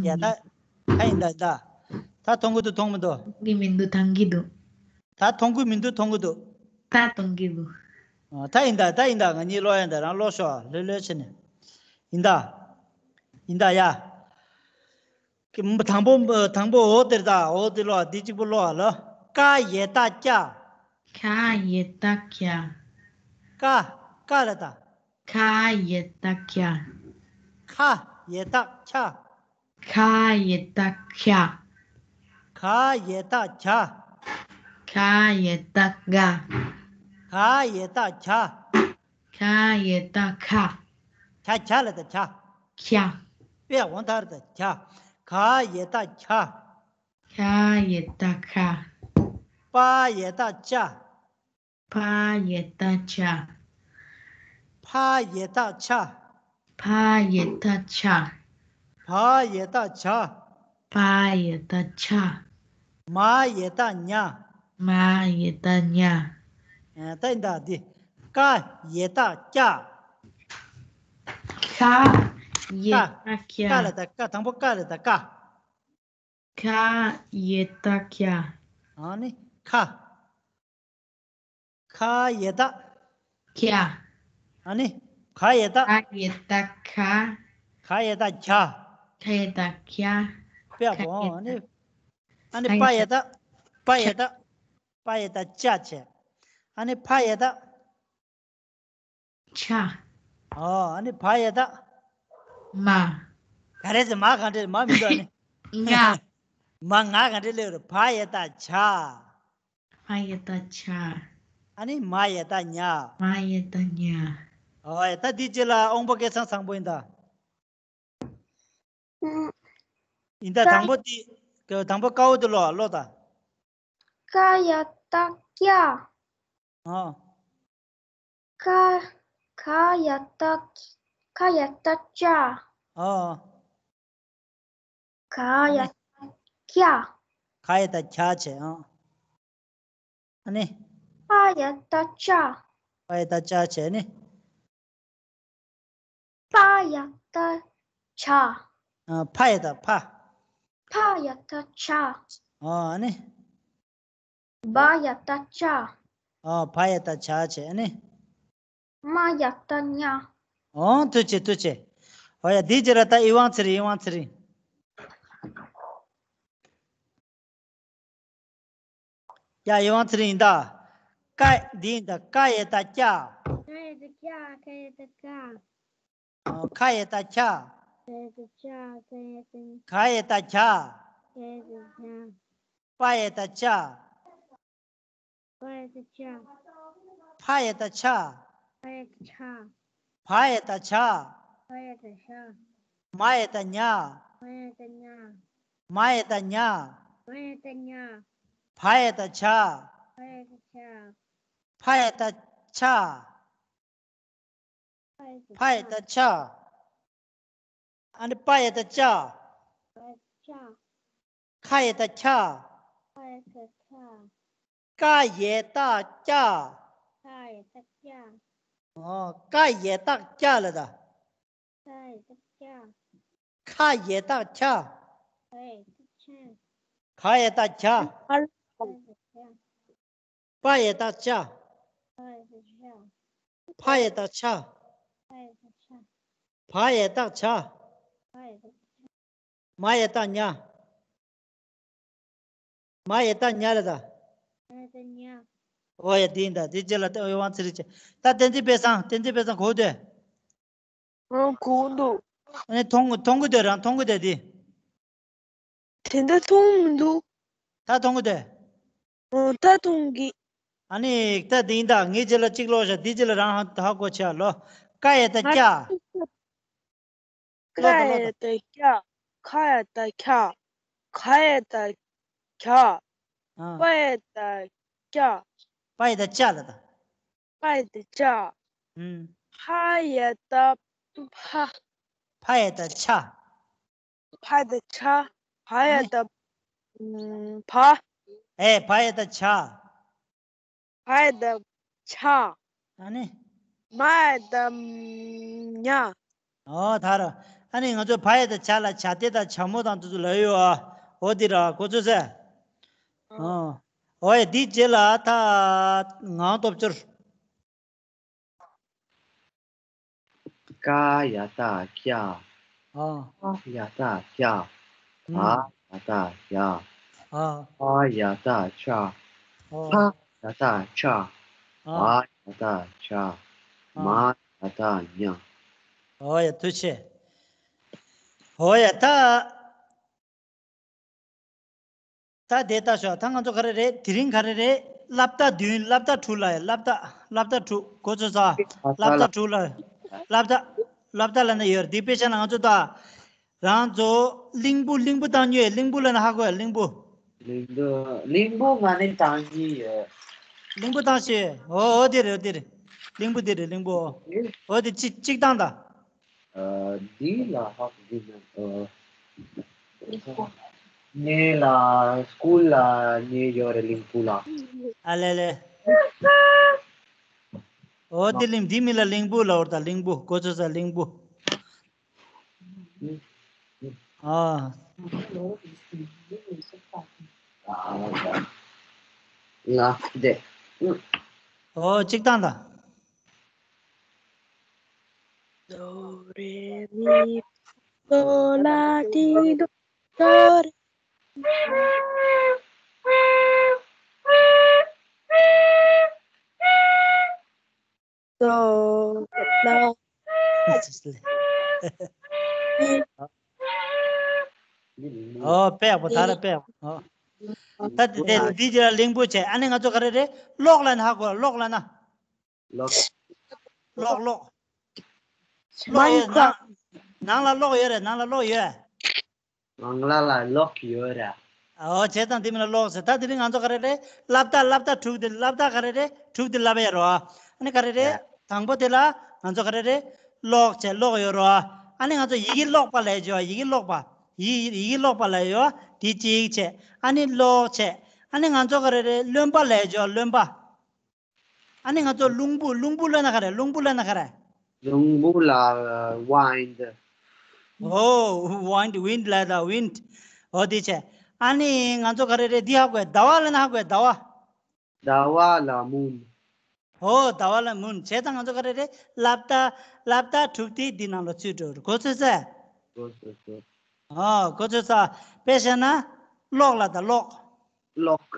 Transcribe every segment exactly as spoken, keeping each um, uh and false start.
ཡ་ད། ད་ཡིན་ད་ད། ད་མཐོང་གི་འདུག་མཐོང་མི་འདུག་མཐོང་གི་མི་འདུག་མཐོང་གི་འདུག་ད་མཐོང་གི་མི་འདུག་མཐོང་གི་འདུག་ད་མཐོང་གི་འདུག་ཨ། ད་ཡིན་ད་ད་ཡིན་ད། ང་གཉིས་ཀློག་ཡ་ད། རང་ཀློག་ཤོག་ལྷོད་ལྷོད་བྱས་ནས། ཡིན་ད། ཡིན་ད་ཡ། དང་པོ་དང་པོ་འོ་དེར་ད། འོ་དེ་ཀློག་འདི་གཅིག་པོ་ཀློག་ལ། ཀ་ཡ་བཏགས་ཀྱ། ཀ་ཡ་བཏགས་ཀྱ། ཀ། ཀ་ལ་ད། ཀ་ཡ་བཏགས་ཀྱ། ཁ་ཡ་བཏགས་ཁྱ། ཁ་ཡ་བཏགས་ཁྱ། ག་ཡ་བཏགས་གྱ། ག་ཡ་བཏགས་ག། ག་ཡ་བཏགས་གྱ། ག་ཡ་བཏགས་གྱ། གྱ་གྱ་ལ་ད་གྱ། གྱ། དཔེ་འོ་ཐར་ད་གྱ། ག་ཡ་བཏགས་གྱ། ག་ཡ་བཏགས་གྱ། པ་ཡ་བཏགས་པྱ། པ་ཡ་བཏགས་པྱ། ཕ་ཡ་བཏགས་ཕྱ། ཕ་ཡ་བཏགས་ཕྱ། བ་ཡ་བཏགས་བྱ། བ་ཡ་བཏགས་བྱ། མ་ཡ་བཏགས་མྱ། མ་ཡ་བཏགས་མྱ། ཨ། ད་ཡིན་ད་འདི། ཀ་ཡ་བཏགས་ཀྱ། ཀ་ཡ་བཏགས་ཀྱ། ཀ་ལ་ད་ཀ། དང་པོ་ཀ་ལ་ད་ཀ། ཀ་ཡ་བཏགས་ཀྱ། ཨ་ནི་ཁ། ག་ཡ་བཏགས། གྱ། ཨ་ནི་ག་ཡ་བཏགས། ག་ཡ་བཏགས་གྱ། ག་ཡ་བཏགས་གྱ། ག་ཡ་བཏགས་གྱ། དཔེ་ག་ཡ་བཏགས། ཨ་ནི། ཨ་ནི་པ་ཡ་བཏགས། པ་ཡ་བཏགས། པ་ཡ་བཏགས་པྱ་བྱས། ཨ་ནི་ཕ་ཡ་བཏགས། ཕྱ། ཨོ། ཨ་ནི་བ་ཡ་བཏགས། མ། ག་རེ་ཟེར། མ་གང་འདྲ། མ་མི་འདུག་ཨ་ནི། ང་། མ་ང་གང་འདྲ་སླེབས་རེད། བ་ཡ་བཏགས་བྱ། བ་ཡ་བཏགས་བྱ། ཨ་ནི་མ་ཡ་བཏགས་མྱ། མ་ཡ་བཏགས་མྱ། ཨོ་ཡ། ད་འདི་རྗེས་ལ་དབང་པོ་སྐད་གསང་བཟང་པོ་ཡིན་ད། ཨུམ། ཡིན་ད། ཀ། དང་པོ་དེ། དང་པོ་ཀ་བོ་དེ་ཀློག་ཀློག་ད། ཀ་ཡ་བཏགས་ཀྱ། ཨོ། ཀ། ག་ཡ་བཏགས། ག་ཡ་བཏགས་ཀྱ། ཨོ། ག་ཡ་བཏགས་ཀྱ། ག་ཡ་བཏགས་ཀྱ་བྱས། ཨོ། ཨ་ནི། ཕ་ཡ་བཏགས་ཕྱ། ཕ་ཡ་བཏགས་ཕྱ་བྱས་ནི། པ་ཡ་བཏགས་པྱ། ཨ། ཕ་ཡ་བཏགས་ཕ། ཕ་ཡ་བཏགས་ཕྱ། ཨོ། ཨ་ནི། བ་ཡ་བཏགས་བྱ། ཨོ། བ་ཡ་བཏགས་བྱ་བྱས་ནི། མ་ཡ་བཏགས་མྱ། ཨོ། ཐུགས་རྗེ་ཆེ། ཐུགས་རྗེ་ཆེ། ཨོ་ཡ། འདིའི་རྗེས་ལ་ད་ཡེ་ཝང་ཚེ་རིང་། ཡེ་ཝང་ཚེ་རིང་། ཡ། ཡེ་ཝང་ཚེ་རིང་ཡིན་ད། ཀ། འདི་ཡིན་ད། ཀ་ཡ་བཏགས་ཀྱ། ཀ་ཡ་བཏགས་ཀྱ། ཀ་ཡ་བཏགས་ཀྱ། ཨོ། ཁ་ཡ་བཏགས་ཁྱ། ཁ་ཡ་བཏགས་ཁྱ། ཁ་ཡ་བཏགས། ག་ཡ་བཏགས་གྱ། ག་ཡ་བཏགས་གྱ། པ་ཡ་བཏགས་པྱ། པ་ཡ་བཏགས་པྱ། ཕ་ཡ་བཏགས་ཕྱ། ཕ་ཡ་བཏགས་ཕྱ། བ་ཡ་བཏགས་བྱ། བ་ཡ་བཏགས་བྱ། མ་ཡ་བཏགས་མྱ། མ་ཡ་བཏགས་མྱ། མ་ཡ་བཏགས་མྱ། མ་ཡ་བཏགས་མྱ། བ་ཡ་བཏགས་བྱ། བ་ཡ་བཏགས་བྱ། ཕ་ཡ་བཏགས་ཕྱ། ཕ་ཡ་བཏགས་ཕྱ། ཨ་ནི་པ་ཡ་བཏགས་པྱ། པ་ཡ་བཏགས་པྱ། ཁ་ཡ་བཏགས་ཁྱ། ཁ་ཡ་བཏགས་ཁྱ། ཀ་ཡ་བཏགས་ཀྱ། ཀ་ཡ་བཏགས་ཀྱ། ཨོ། ཀ་ཡ་བཏགས་ཀྱ་ལ་ད། ཀ་ཡ་བཏགས་ཀྱ། ཁ་ཡ་བཏགས་ཁྱ། ཁ་ཡ་བཏགས་ཁྱ། ག་ཡ་བཏགས་གྱ། ག་ཡ་བཏགས་གྱ། པ་ཡ་བཏགས་པྱ། པ་ཡ་བཏགས་པྱ། ཕ་ཡ་བཏགས་ཕྱ། ཕ་ཡ་བཏགས་ཕྱ། བ་ཡ་བཏགས་བྱ། བ་ཡ་བཏགས་བྱ། མ་ཡ་བཏགས་མྱ། མ་ཡ་བཏགས་མྱ་ལ་ད། མ་ཡ་བཏགས་མྱ། ཨོ་ཡ། འདི་ཡིན་ད། འདི་རྗེས་ལ་ད་ཡེ་ཝང་ཚེ་རིང་བྱས། ད་བསྟན་འཛིན་དཔལ་བཟང་། བསྟན་འཛིན་དཔལ་བཟང་གོ་འདུག་ཨང་། གོ་འདུག་ཨ་ནི་མཐོང་མཐོང་གི་འདུག་རང་མཐོང་གི་འདུག་དེ། དེ་འདྲ་མཐོང་མི་འདུག་ད་མཐོང་གི་འདུག་ཨང་། ད་མཐོང་གི་ཨ་ནི་ད་འདི་ཡིན་ད། ངའི་རྗེས་ལ་གཅིག་ཀློག་ཤག་འདི་རྗེས་ལ་རང་ཧ་གོ་ཆ་ལོ། ཀ་ཡ་བཏགས་ཀྱ། ཀ་ཡ་བཏགས་ཀྱ། ཁ་ཡ་བཏགས་ཁྱ། ག་ཡ་བཏགས་གྱ། ཨ། པ་ཡ་བཏགས་པྱ། པ་ཡ་བཏགས་པྱ་ལ་ད། པ་ཡ་བཏགས་པྱ། ཨུམ། ཕ་ཡ་བཏགས་ཕྱ། ཕ་ཡ་བཏགས་ཕྱ། ཕ་ཡ་བཏགས་ཕྱ། བ་ཡ་བཏགས་ཨུམ། བ། ཨེ། བ་ཡ་བཏགས་བྱ། བ་ཡ་བཏགས་བྱ། ཨ་ནི། མ་ཡ་བཏགས་མྱ། ཨོ་ད་ར། ཨ་ནི་ང་ཚོ་ཕ་ཡ་དང་བྱ་ལ་བྱ་དེ་དང་བྱ་མོ་དང་དེ་ཚོ་ལབ་ཡོད་ཨ། ཨོ་དེ་ར་གོ་ཚོད་ཟེར། ཨོ། ཨོ་ཡ་དེའི་རྗེས་ལ་ད་ངག་སྟོབས་སྐྱོར། ཀ་ཡ་བཏགས་ཀྱ། ཨོ། ཁ་ཡ་བཏགས་ཁྱ། ཨུམ། ག་ཡ་བཏགས་གྱ། ཨོ། ཆ་ཡ་བཏགས་ཆ། ཨོ། ཕ་ཡ་བཏགས་ཕྱ། ཨོ། བ་ཡ་བཏགས་བྱ། ཨོ། མ་ཡ་བཏགས་མྱ། ཨོ་ཡ་ཐུགས་རྗེ་ཆེ། ཨོ་ཡ་ད། ད་དེ་ལྟ་ཤོག་ད་ང་ཚོ་ག་རེ་རེད། དེ་རིང་ག་རེ་རེད། སློབ་ཟླ་བདུན་སློབ་ཟླ་དྲུག་ལ་སློབ་ཟླ་སློབ་ཟླ་དྲུག་གོ་ཚོད་ས། སློབ་ཟླ་དྲུག་ལ་སློབ་ཟླ་སློབ་ཟླ་ལ་ན་ཡོད་རེད། དེ་དཔེ་ཆ་ན་ང་ཚོ་ད་རང་ཚོ་གླིང་བུ་གླིང་བུ་བཏང་ཉོས། གླིང་བུ་ལ་ན་ཧ་གོ་ཡ། གླིང་བུ། གླིང་བུ་གླིང་བུ་ང་ནི་བཏང་གི་ཡོད། གླིང་བུ་བཏང་ཤེས། ཨོ་ཨོ་དེ་རེད་ཨོ་དེ་རེད། གླིང་བུ་དེ་རེད་གླིང་བུ། ཨོ་དེ་གཅིག་གཅིག་བཏང་ད། འདི་ལ་ཧ་གོ་གི་མེད། ངས་ལ་སྐུལ་ལ་ཉེ་ཡོད་རེད་གླིང་བུ་ལ། ཨ་ལེ་ལེ། ཨོ་དེ་གླིང་འདི་མི་ལ་གླིང་བུ་ལ་འོར་ད་གླིང་བུ་གོ་ཚོད་ས་གླིང་བུ། ཨ། ང་བདེ། ཨོ་གཅིག་བཏང་ད། Do, re, mi, fa, sol, la, ti, do, do, re. Do, la. ཨོ་དཔེ་ཡག་པོ་ད་ར་དཔེ་ཡག་པོ། ཨོ། ད་དེ་དེ་འདི་ཅི་ལ་གླིང་བུ་བྱས། ཨ་ནི་ང་ཚོ་ག་རེ་རེད། གློག་ལ་ན་ཧ་གོ་གློག་ལ་ན། ལོག་གློག་གློག་གློག་ཡོད་ནང་ནང་ལ་གློག་ཡོད་རེད། ནང་ལ་གློག་ཡོད། ངང་ལ་ལ་ལོག་ཡོད་ར། ཨོ་བྱས་ཙང་དེ་མིན་ལ་གློག་ཟེར། ད་དེ་རིང་ང་ཚོ་ག་རེ་རེད། སློབ་ཟླ་སློབ་ཟླ་དྲུག་དེ་སློབ་ཟླ་ག་རེ་རེད། དྲུག་དེ་སློབ་ཡ་རོ། ཨ་ནི་ག་རེ་རེད། དང་པོ་དེ་ལ་ང་ཚོ་ག་རེ་རེད། གློག་བྱས་གློག་ཡོད་རོ། ཨ་ནི་ང་ཚོ་ཡི་གེ་ཀློག་པ་ལས་བྱོས། ཡི་གེ་ཀློག་པ། ཡི་ཡི་གེ་ཀློག་པ་ལ་ཡོད། དེ་གཅིག་བྱས། ཨ་ནི་གློག་བྱས། ཨ་ནི་ང་ཚོ་ག་རེ་རེད། རློན་པ་ལས་བྱོས་རློན་པ། ཨ་ནི་ང་ཚོ་རླུང་བུ། རླུང་བུ་ལབ་ན་ག་རེ། རླུང་བུ་ལབ་ན་ག་རེ། རླུང་བུ་ལ་ཝིན་ཌི། ཨོ་ཝིན་ཌི་ཝིན་ཌི་ལབ་ད་ཝིན་ཌི། ཨོ་དེ་བྱས། ཨ་ནི་ང་ཚོ་ག་རེ་རེད། འདི་ཧ་གོ་ཡ། ཟླ་བ་ལབ་ན་ཧ་གོ་ཡ། ཟླ་བ། ཟླ་བ་ལ་མུན། ཨོ་ཟླ་བ་ལ་མུན། བྱས་ཙང་ང་ཚོ་ག་རེ་རེད། སློབ་ཟླ་སློབ་ཟླ་དྲུག་དེ་འདི་ནང་ལ་ཚུད་འགྲོ་གི་རེད། གོ་ཚོད་ས། གོ་ཚོད་ས། ཨོ་གོ་ཚོད་ས། དཔེ་བཤད་ན་གློག་ལ་ད་གློག་གློག་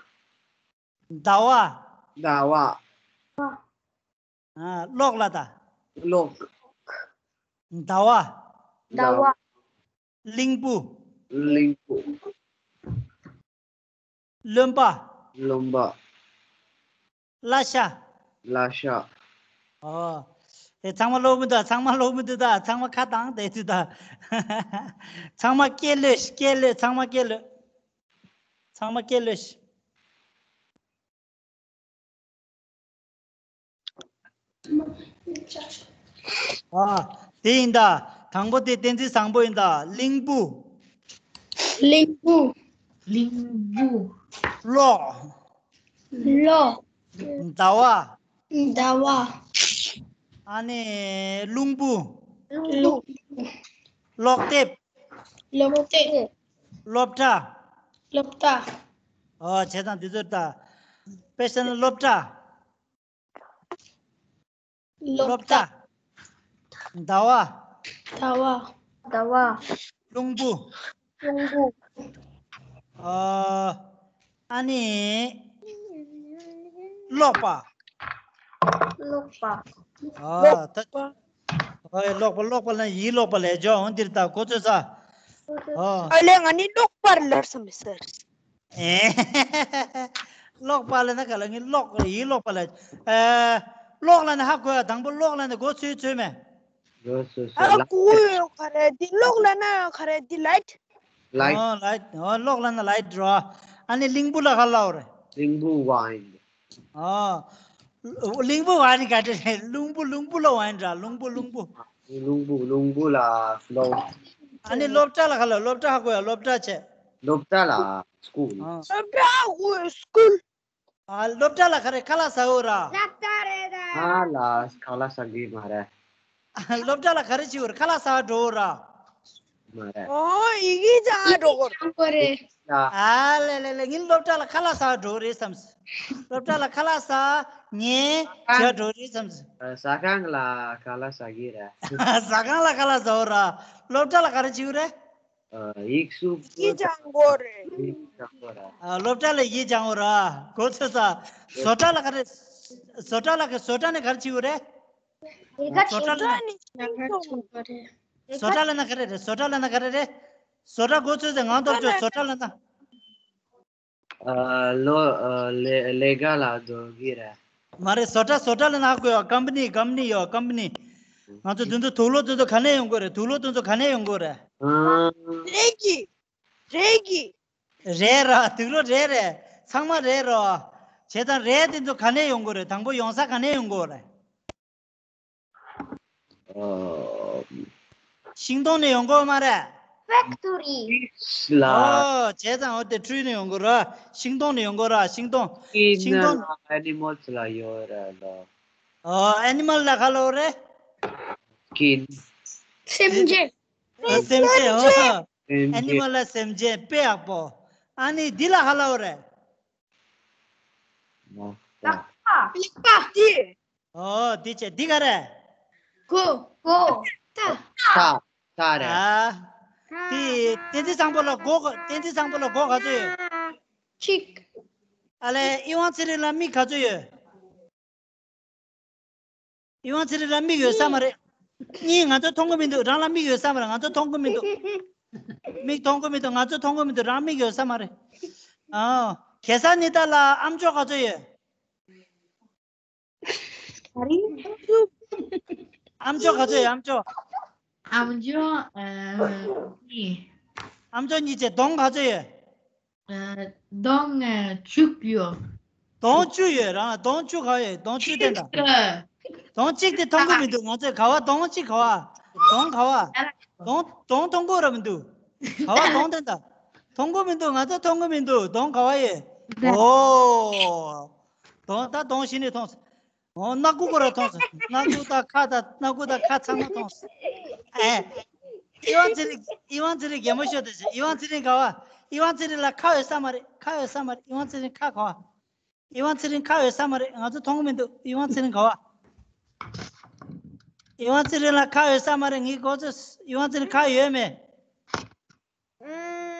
ཟླ་བ། ཟླ་བ། ཨ་གློག་ལ་ད། གློག་ཟླ་བ། ཟླ་བ། གླིང་བུ། གླིང་བུ། རློན་པ། རློན་པ། གླ་ཆ། གླ་ཆ། ཨོ། དེ་ཚང་མ་ཀློག་མི་འདུག་ཚང་མ་ཀློག་མི་འདུག་ད་ཚང་མ་ཁ་བཏང་བསྡད་ཚུལ་ད། ཚང་མ་སྐད་ལོས་སྐད་ལོས་ཚང་མ་སྐད་ལོས། ཚང་མ་སྐད་ལོས། ཨ། དེ་ཡིན་ད། དང་པོ་དེ་གཏན་ཚིགས་བཟང་པོ་ཡིན་ད། གླིང་བུ། གླིང་བུ། གླིང་བུ། གློག་གློག་ཟླ་བ། ཟླ་བ། ཨ་ནི་རླུང་བུ། རླུང་བུ། གློག་དེབ། གློག་དེབ། སློབ་གྲྭ། སློབ་གྲྭ། ཨོ་བྱས་ཙང་འདི་ཚོ་ད། དཔེ་བཤད་ན་སློབ་གྲྭ། སློབ་གྲྭ། ཟླ་བ། ཟླ་བ། ཟླ་བ། རླུང་བུ། རླུང་བུ། ཨ། ཨ་ནི། གློག་པ། གློག་པ། ཨ་ད། ཨ་གློག་པ་གློག་པ་ལ་ཡིག་ཀློག་པ་ལས་ཇོ་འོང་འདིར་ད་གོ་ཚོད་ས། ཨ། ཨ་ལས་ང་ནི་གློག་པར་ལར་བསམ་མི་སར། ཨེ། གློག་པ་ལ་ན་ག་ལ་ངི་གློག་ཡིག་ཀློག་པ་ལ། ཨ། གློག་ལ་ན་ཧ་གོ་ཡ། དང་པོ་གློག་ལ་ན་གོ་ཚོད་ཚོད་མེ། གོ་ཚོད་ས། ཨ་གོ་ཡོད་ག་རེ་འདི་གློག་ལ་ན་ག་རེ་འདི་ལའིཊ། ལའིཊ། ཨོ་ལའིཊ། ཨོ་གློག་ལ་ན་ལའིཊ་རོ། ཨ་ནི་གླིང་བུ་ལ་ག་ལ་འོ་རེ། གླིང་བུ་ཝིན་ཌི། ཨོ། གླིང་བུ་ཝིན་ཌི་ག་རེ་རེད། རླུང་བུ་རླུང་བུ་ལ་ཝིན་ཌི་ར། རླུང་བུ་རླུང་བུ། རླུང་བུ་རླུང་བུ་ལ་ཕློ། ཨ་ནི་སློབ་གྲྭ་ལ་ག་ལ། སློབ་གྲྭ་ཧ་གོ་ཡ། སློབ་གྲྭ་བྱས། སློབ་གྲྭ་ལ་སྐུལ། ཨ། སློབ་གྲྭ་གོ་སྐུལ། ཨ་སློབ་གྲྭ་ལ་ག་རེ་ཁ་ལག་ཟ་འོ་ར། སློབ་གྲྭ་རེད་ད། ཁ་ལག་ཁ་ལག་ཟ་གི་མ་རེད། སློབ་གྲྭ་ལ་ག་རེ་བྱེད་དགོས་རེད། ཁ་ལག་ཟ་བར་འགྲོ་དགོས་ར། མ་རེད། ཨོ་ཡི་གེ་སྦྱང་འགྲོ་དགོས་རེད། སྦྱང་དགོས་རེད། ཨ་ལེ་ལེ་ལེ། ངས་སློབ་གྲྭ་ལ་ཁ་ལག་ཟ་བར་འགྲོ་རེད་བསམ། སློབ་གྲྭ་ལ་ཁ་ལག་ཟ་ཉལ་བྱེད་འགྲོ་རེད་བསམ། ཟ་ཁང་ལ་ཁ་ལག་ཟ་གི་རེད། ཟ་ཁང་ལ་ཁ་ལག་ཟ་བར་ར། སློབ་གྲྭ་ལ་ག་རེ་བྱེད་དགོས་རེད། ཡིག་གཟུགས། ཡིག་སྦྱང་དགོས་རེད། ཡིག་སྦྱང་དགོས་ར། ཨ། སློབ་གྲྭ་ལ་ཡིག་སྦྱང་དགོས་ར། གོ་ཚོད་ས། བཟོ་གྲྭ་ལ་ག་རེ། བཟོ་གྲྭ་ལ་ག་བཟོ་གྲྭ་ནས་ག་རེ་བྱེད་དགོས་རེད། ལས་ཀ། བཟོ་གྲྭ་ལ་ན། ལས་ཀ་བཟོ་གྲྭ་ལ་ན་ག་རེ་རེད། བཟོ་གྲྭ་ལ་ན་ག་རེ་རེད། བཟོ་གྲྭ་གོ་ཚོད་ས། ངང་ཐོབ་ཆོག་བཟོ་གྲྭ་ལ་ན། ཨ། ལོ། ཨ། ལས་ལས་ཀ་ལ་འགྲོ་གི་རེད། མ་རེད། བཟོ་གྲྭ། བཟོ་གྲྭ་ལ་ན་ཧ་གོ་ཡོད། ཀམ་པ་ནི། ཀམ་པ་ནི་ཡོད། ཀམ་པ་ནི། ང་ཚོ་དེ་ཚོ་དུག་ལོག་དེ་ཚོ་ག་ནས་ཡོང་གི་རེད། དུག་ལོག་དེ་ཚོ་ག་ནས་ཡོང་གི་རེད། ཨ། རེད་གི། རེད་གི། རེད་ར། དུག་ལོག་རེད་རེད། ཚང་མ་རེད་རོ། བྱས་ཙང་རས་དེ་ཚོ་ག་ནས་ཡོང་གི་རེད། དང་པོ་ཡོང་ས་ག་ནས་ཡོང་གི་རེད། ཨ། ཤིང་སྡོང་ནས་ཡོང་གི་མ་རེད། ཕེག་ཊོ་རི། ལ། ཨོ། བྱས་ཙང་འོ་དེ་ཁྲུས་ནས་ཡོང་གི་ར། ཤིང་སྡོང་ནས་ཡོང་གི་ར། ཤིང་སྡོང་། ཤིང་སྡོང་། ཨེ་ནི་མལ་ལ་ཡོད་རེད་ལ། ཨོ། ཨེ་ནི་མལ་ལ་ག་ལབ་རེད། སྐྱིན། སེམས་ཅན། ཨ། སེམས་ཅན། ཨོ། སེམས་ཅན། ཨེ་ནི་མལ་ལ་སེམས་ཅན། དཔེ་ཡག་པོ། ཨ་ནི་འདི་ལ་ག་ལབ་རེད། ལག་པ། ལག་པ། འདི། ཨོ། འདི་བྱས། འདི་ག་རེད། མགོ། མགོ། ཐ། ཐ། ཐ་རེད། ཨ། འདི་བསྟན་འཛིན་བཟང་པོ་ལ་མགོ་ག། བསྟན་འཛིན་བཟང་པོ་ལ་མགོ་ག་ཚོད་ཡོད། གཅིག། ཨ་ལས། ཨི་དབང་ཚེ་རིང་ལ་མིག་ག་ཚོད་ཡོད། ཨི་དབང་ཚེ་རིང་ལ་མིག་ཡོད་ས་མ་རེད། གཉིས། ང་ཚོ་མཐོང་གི་མི་འདུག་རང་ལ་མིག་ཡོད་ས་མ་རེད། ང་ཚོ་མཐོང་གི་མི་འདུག་མིག་མཐོང་གི་མི་འདུག་ང་ཚོ་མཐོང་གི་མི་འདུག་རང་མིག་ཡོད་ས་མ་རེད། ཨ། གེ་སར་ནི་ཏཱ་ལ་ཨ་མཆོག་ག་ཚོད་ཡོད། ག་རེ། ཨ་མཆོག་ག་ཚོད་ཡོད། ཨ་མཆོག་ཨ་མཆོག་ཨ། གཉིས། ཨ་མཆོག་གཉིས་བྱས། གདོང་ག་ཚོད་ཡོད། ཨ། གདོང་ཨ། བཅུ་ཡོད། གདོང་བཅུ་ཡོད། རང་གདོང་བཅུ་ག་བ་ཡོད། གདོང་བཅུ་བསྟན་དང་། གདོང་གཅིག་དེ་མཐོང་གི་མི་འདུག་ང་ཚོས། ག་བ། གདོང་གཅིག་ག་བ། གདོང་ག་བ། གདོང་། གདོང་མཐོང་གི་ར་མི་འདུག་ག་བ། གདོང་བསྟན་དང་། མཐོང་གི་མི་འདུག་ང་ཚོ་མཐོང་གི་མི་འདུག་གདོང་ག་བ་ཡོད། ཨོ། གདོང་། ད་གདོང་གཞི་ནས་མཐོང་སོང་། ཨོ། སྣ་ཁུག་ཁོ་ར་མཐོང་སོང་། སྣ་ཁུག་དང་ཁ་དང་། སྣ་ཁུག་དང་ཁ་ཚང་མ་མཐོང་སོང་། ཨེ། ཨི་དབང་ཚེ་རིང་། ཨི་དབང་ཚེ་རིང་གད་མོ་ཤོར་དེ་བྱས། ཨི་དབང་ཚེ་རིང་ག་བ། ཨི་དབང་ཚེ་རིང་ལ་ཁ་ཡོད་ས་མ་རེད། ཁ་ཡོད་ས་མ་རེད། ཨི་དབང་ཚེ་རིང་ཁ་ག་བ། ཨི་དབང་ཚེ་རིང་ཁ་ཡོད་ས་མ་རེད། ང་ཚོ་མཐོང་གི་མི་འདུག་ཨི་དབང་ཚེ་རིང་ག་བ། ཨི་དབང་ཚེ་རིང་ལ་ཁ་ཡོད་ས་མ་རེད། ངའི་གོ་ཚོད། ཨི་དབང་ཚེ་རིང་ཁ་ཡོད་མེད།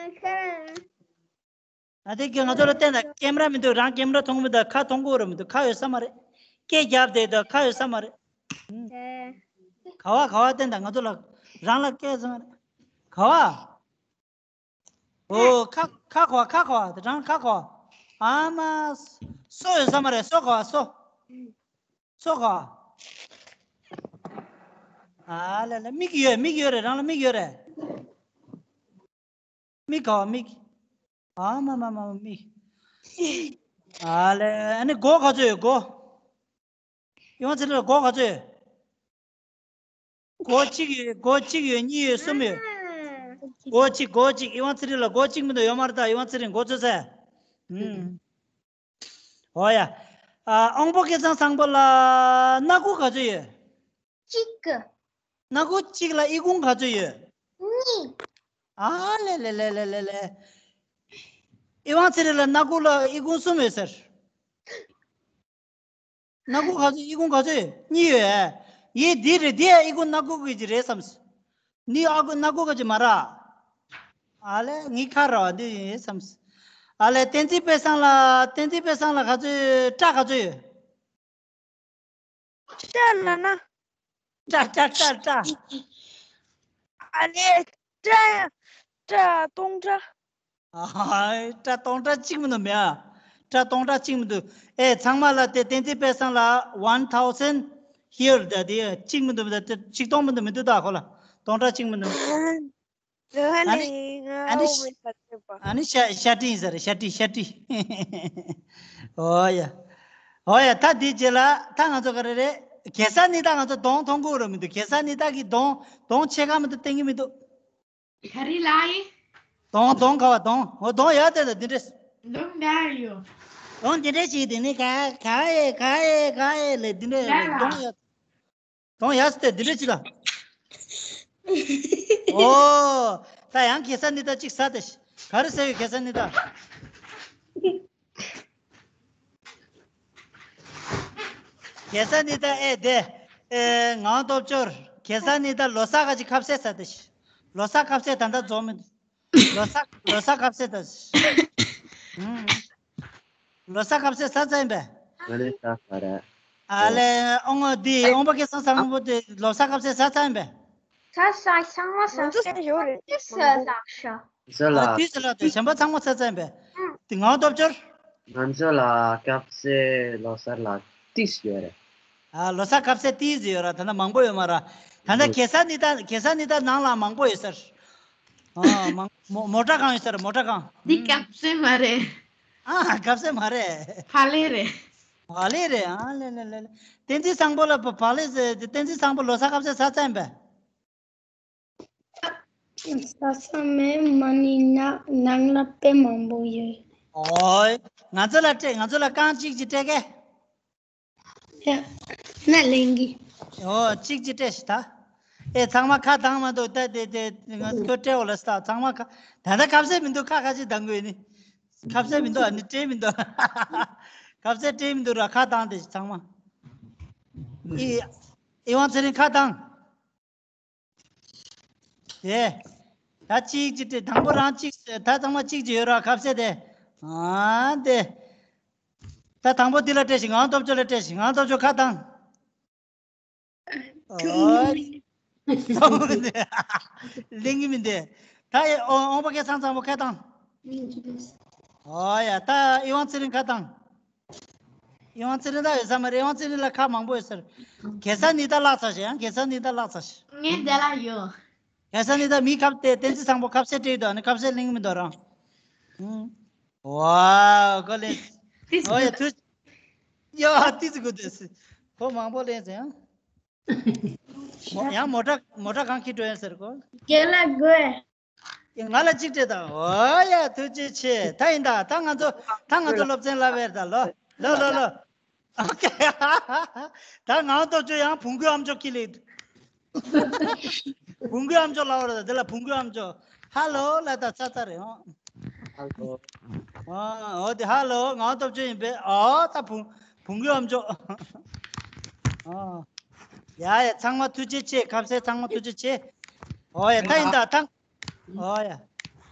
ཨ། དེ་གི་ང་ཚོ་ལ་བལྟས་ན་ཀེམ་ར་མི་འདུག་རང་ཀེམ་ར་མཐོང་གི་མི་འདུག་ཁ་མཐོང་གི་ར་མི་འདུག་ཁ་ཡོད་ས་མ་རེད། སྐད་རྒྱབ་བསྡད་འདུག་ཁ་ཡོད་ས་མ་རེད། ཨུམ། ག་བ། ག་བ་བསྟན་དང་། ང་ཚོ་ལ། རང་ལ་སྐད་ས་མ་རེད། ག་བ། ཨོ། ཁ། ཁ་ག་བ། ཁ་ག་བ། རང་ཁ་ག་བ། ཨ་མ། སོ་ཡོད་ས་མ་རེད། སོ་ག་བ། སོ། སོ་ག་བ། ཨ་ལེ་ལེ། མིག་ཡོད། མིག་ཡོད་རེད། རང་ལ་མིག་ཡོད་རེད། མིག་ག་བ། མིག་ཨ་མ་མ་མ་མ། མིག་ཨ་ལེ། ཨ་ནི་མགོ་ག་ཚོད་ཡོད། མགོ། ཨི་དབང་ཚེ་རིང་ལ་མགོ་ག་ཚོད་ཡོད། མགོ་གཅིག་ཡོད། མགོ་གཅིག་ཡོད། གཉིས་ཡོད། གསུམ་ཡོད། མགོ་གཅིག་མགོ་གཅིག་ཨི་དབང་ཚེ་རིང་ལ་མགོ་གཅིག་མི་འདུག་ཡོད་མ་རེད་ད། ཨི་དབང་ཚེ་རིང་མགོ་ཚོད་ས། ཨུམ། ཨོ་ཡ། ཨ། དབང་པོ་སྐལ་བཟང་བཟང་པོ་ལ་སྣ་ཁུག་ག་ཚོད་ཡོད། གཅིག་སྣ་ཁུག་གཅིག་ལ་ཨི་ཁུང་ག་ཚོད་ཡོད། གཉིས། ཨ་ལེ་ལེ་ལེ་ལེ། ཨི་དབང་ཚེ་རིང་ལ་སྣ་ཁུག་ལ་ཨི་ཁུང་གསུམ་ཡོད་ཟེར། སྣ་ཁུག་ག་ཚོད། ཨི་ཁུང་ག་ཚོད་ཡོད། གཉིས་ཡོད། ཡེ་འདི་རེད། འདི་ཨི་ཁུང་སྣ་ཁུག་གི་ཅིག་རེད་བསམས། འདི་ཨ་ཁུ་སྣ་ཁུག་གི་ཅིག་མ་རེད། ཨ་ལེ། ངའི་ཁ་རེད་པ། འདི་ཡིན་བསམས། ཨ་ལེ། བསྟན་འཛིན་དཔལ་བཟང་ལ། བསྟན་འཛིན་དཔལ་བཟང་ལ་ག་ཚོད་ཡོད། སྐྲ་ག་ཚོད་ཡོད། སྐྲ་ལབ་ན། སྐྲ་སྐྲ་སྐྲ་སྐྲ། ཨ་ལེ། སྐྲ་སྐྲ་སྟོང་ཕྲག་ཨ། སྐྲ་སྟོང་ཕྲག་གཅིག་མི་འདུག་མེད་ཨ། སྐྲ་སྟོང་ཕྲག་གཅིག་མི་འདུག་ཨེ། ཚང་མ་ལ་དེ་བསྟན་འཛིན་དཔལ་བཟང་ལ་one thousand here ད་དེ་གཅིག་མི་འདུག་ད་ཆིག་སྟོང་མི་འདུག་མི་འདུག་ད་ཁོ་ལ་སྟོང་ཕྲག་གཅིག་མི་འདུག་ཨ་ནི། ཨ་ནི། ཨ་ནི་ཤ་ཤ་ཏི་ཡིན་ས་རེད། ཤ་ཏི། ཤ་ཏི། ཨོ་ཡ། ཨོ་ཡ། ད་དེ་རྗེས་ལ་ད་ང་ཚོ་ག་རེ་རེད། གེ་སར་ནི་ཏཱ། ང་ཚོ་གདོང་མཐོང་གི་ར་མི་འདུག་གེ་སར་ནི་ཏཱ་གི་གདོང་། གདོང་ཕྱེད་ཀ་མ་གཏོགས་བསྟན་གྱི་མི་འདུག་ག་རེ་ལབ་ཡིན། གདོང་། གདོང་ག་བ། གདོང་། འོ། གདོང་ཡོད་དེ་ལ་འདི་འདྲས། གདོང་ན་ཡོད། གདོང་འདི་འདྲས་ཞིག་དེ་ནི་ག་ག་ཨེ་ག་ཨེ་ག་ཨེ་ལས་འདི་འདྲས་ལ་གདོང་ཡོད། གདོང་ཡག་སྟེ་འདི་འདྲ་ཅི་ལ། ཨོ། ད་ཡང་གེ་ས་ནི་ད་གཅིག་ཟ་དེ། ག་རེ་ཟེར་བའི་གེ་ས་ནི་ད། གེ་ས་ནི་ད་ཨེ་དེ། ཨེ་ངང་སྟོབས་འབྱོར། གེ་ས་ནི་ད་ལོ་གསར་ག་ཅིག་ཁ་ཟས་ཟ་དེ། ལོ་གསར་ཁ་ཟས་ད་ད་རྫོགས་མི་འདུག་ལོ་གསར་ལོ་གསར་ཁ་ཟས་ད། ལོ་གསར་ཁ་ཟས་ཟ་ཚར་ཡིན་པས། ང་ནི་ཟ་ཚར་རེད། ཨ་ལས་ཨོང་འོ་འདི་ཨོང་པ་སྐལ་བཟང་ཚང་པོ་དེ་ལོ་གསར་ཁ་ཟས་ཟ་ཚར་ཡིན་པས། ས་ས་ཚང་མ་ས་ང་ཚོ་ས་ས་ཡོད་རེད། ས་ས་ས། ང་ཚོ་ལ། ཨ་དུས་ཚོད་ལ་དེ་གཞན་པ་ཚང་མ་ཟ་ཚར་ཡིན་པས། ཨང་། དེ་ངའི་སྟོབས་འབྱོར། ང་ཚོ་ལ་ཁ་ཟས་ལོ་གསར་ལ་ཏིས་ཡོད་རེད། ཨ་ལོ་གསར་ཁ་ཟས་ཏིས་ཡོད་ར། ད་ནི་མང་པོ་ཡོད་མ་ར། ད་ནི་གེ་ས་ནི་ད་གེ་ས་ནི་ད་ནང་ལ་མང་པོ་ཡོད་ཟེར། ཨ་མང་མོ་མོ་ཊ་གང་ཡོད་ཟེར་མོ་ཊ་གང་། འདི་ཁ་ཟས་མ་རེད། ཨ་ཁ་ཟས་མ་རེད། ཕ་ལེ་རེད། ཕ་ལེ་རེད། ཨ་ལེ་ལེ་ལེ་ལེ། བསྟན་འཛིན་བཟང་པོ་ལ་ཕ་ཕ་ལེ་ཟེར་དེ་བསྟན་འཛིན་བཟང་པོ་ལོ་གསར་ཁ་ཟས་ཟ་ཚར་ཡིན་པས། ས་ས་མེད་མ་ནི་ན་ནང་ལ་དཔེ་མང་པོ་ཡོད། ཨོའི། ང་ཚོ་ལ་སྤྲད་ང་ཚོ་ལ་རྐང་གཅིག་གཅིག་སྤྲད་གས། ཡ། ན་ལེན་གི། ཨོ་གཅིག་གཅིག་སྤྲད་ཤི་ད། ཨེ་ཚང་མ་ཁ་བཏང་མ་འདུག་ད་དེ་དེ་ང་ཚོ་སྤྲད་འོ་ལ་སྟ་ཚང་མ་ཁ། ད་ལྟ་ཁ་ཟས་མི་འདུག་ཁ་ཁ་ཅིག་བཏང་དགོས་ནི། ཁ་ཟས་མི་འདུག་ཨ་ནི་སྤྲད་མི་འདུག་ཁ་ཟས་སྤྲད་མི་འདུག་ར་ཁ་བཏང་དེ་ཚང་མ། ཨི་ཨི་ཝང་ཚེ་རིང་ཁ་བཏང་། དེ། ད་གཅིག་གཅིག་སྤྲད་དང་པོ་རང་གཅིག་ད་ཚང་མ་གཅིག་གཅིག་ཡོད་ར་ཁ་ཟས་དེ། ཨ་དེ། ད་དང་པོ་འདི་ལ་སྤྲད་ཤིག་ངང་སྟོབས་འབྱོར་ལ་སྤྲད་ཤིག་ངང་སྟོབས་འབྱོར་ཁ་བཏང་། ཨོ། ལེན་གི་མི་འདུག་ད་ཨེ་ཨོ་ཨོང་པ་སྐལ་བཟང་ཚང་པོ་ཁ་བཏང་། ཨོ་ཡ་ད་ཨི་ཝང་ཚེ་རིང་ཁ་བཏང་། ཨི་ཝང་ཚེ་རིང་ད་ཡོད་ས་མ་རེད། ཨི་ཝང་ཚེ་རིང་ལ་ཁ་མང་པོ་ཡོད་ས་རེད། གེ་ས་ནི་ད་བརླག་ཚར་ཤག་ཡང་གེ་ས་ནི་ད་བརླག་ཚར་ཤག་ངའི་དེ་ལ་ཡོད། གེ་ས་ནི་ད་མི་ཁ་ཟས་བསྟན་འཛིན་བཟང་པོ་ཁ་ཟས་སྤྲད་ཡོད་དོ་ཨ་ནི་ཁ་ཟས་ལེན་གི་མི་འདུག་རང་། ཨུམ། ཝའོ་ཀོ་ལེ། ཏིས་ཨོ་ཡ་ཐུ། ཡ་ཏིས་གུ་ཏིས། ཁོ་མང་པོ་ལེན་ཟེར་ཡང་། མོ་ཡང་མོ་ཊ་མོ་ཊ་གང་ཁྱེར་འགྲོ་ཡིན་ཟེར་གོ། རྒན་ལགས་དགོས། ང་ལ་གཅིག་སྤྲད་དང་། ཨོ་ཡ་ཐུགས་རྗེ་ཆེ། ད་ཡིན་ད་ད་ང་ཚོ་ད་ང་ཚོ་སློབ་ཚན་ལ་བེར་ད་ལོ་ལོ་ལོ་ལོ། ཨོ་ཁེ། ད་ང་ཏོ་ཅོ་ཡང་བུང་གུའི་ཨམ་ཅོག་ཁྱི་ལི། བུང་གུའི་ཨམ་ཅོག་ལ་བར་ད་དེ་ལ་བུང་གུའི་ཨམ་ཅོག་ཧ་ལོ་ལ་ད་ཚ་ཚ་རེད་ཨོ། ཧ་ལོ། ཨོ་དེ་ཧ་ལོ་ང་ཏོ་ཅོ་ཡིན་པས་ཨོ་ད་བུང་བུང་གུའི་ཨམ་ཅོག་ཨོ། ཡ་ཡ་ཚང་མ་ཐུགས་རྗེ་ཆེ་ཁ་ཟས་ཚང་མ་ཐུགས་རྗེ་ཆེ། ཨོ་ཡ་ད་ཡིན་ད་ད། ཨོ་ཡ།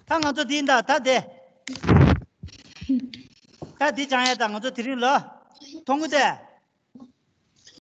ད་ང་ཚོ་འདི་འདྲ་ད་དེ། ད་འདི་སྦྱང་ཡ་ད་ང་ཚོ་དེ་རིང་ལོ། མཐོང་གི་དེ།